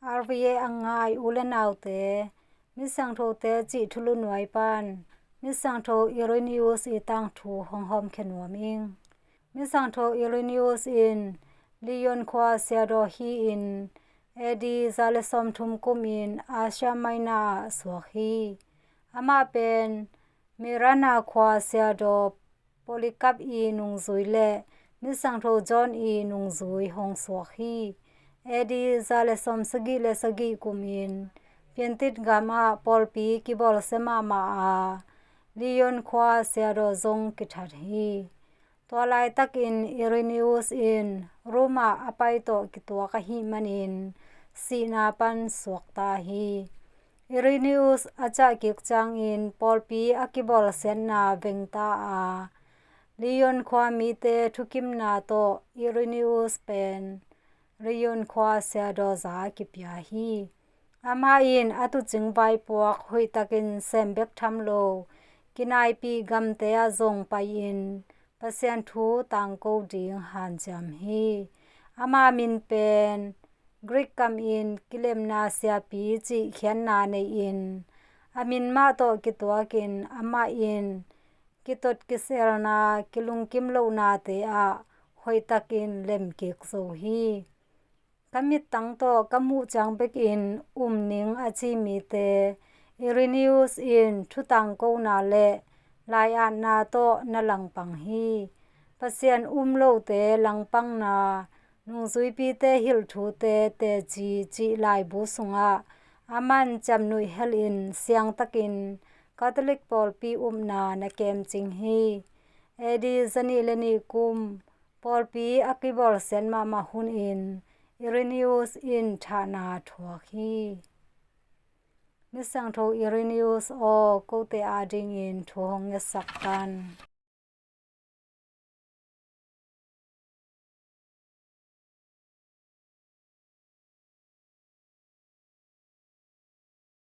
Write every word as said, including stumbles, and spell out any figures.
R V A a ngai u le naute, Misiangthote cih thulu nuai pan Misiangtho Irenaeus i tangthu hong hawmkhia nuam ing. Misiangtho Irenaeus in Lyon khua siadaw hi-in A D za le sawmthum kumin Asia Minor ah suak hi. Amah pen Myrina khua siadaw Polycarp i nungzui le Misiangtho John i nungzui hong suak hi. A D za le sawmsagih le sagih kumin Piantit gam ah pawlpi kibawlsia mahmah a, Lyon khua siadaw zong kithat hi. Tua laitakin Irenaeus in Roma a pai tawh kituak ahih manin sihna pan suakta hi. Irenaeus a ciah kik ciangin pawlpi a kibawlsiatna vengta a, Lyon khua mite thukimna tawh Irenaeus pen Lyon khua siadaw za kipia hi. Amah in a tuucing vaipuak hoihtakin sem bek tham lo, kinaipih gamte ah zong pai-in Pasian thu tangko ding hanciam hi. Ama min pen Greek kamin kilemna siapi cih khiatna nei-in, a min mah tawh kituakin amah in kitot kiselna, kilungkim lohnate ah hoihtakin lemkik zo hi. Ka mittang tawh ka muh ciang bekin um ning a ci mite Irenaeus in thutangkona le lai-atna tawh na langpang hi. Pasian um lote langpangna, nungzuipite hilh thute teci cih laibu sungah a man ciamnuih helin siangtakin Catholic pawlpi upna na kemcing hi. A D zanih le nih kum pawlpi a kibawlsiat mahmah hunin Irenaeus in thahna thuak hi. Misiangtho Irenaeus aw, kote adingin thu hong ngetsak tan.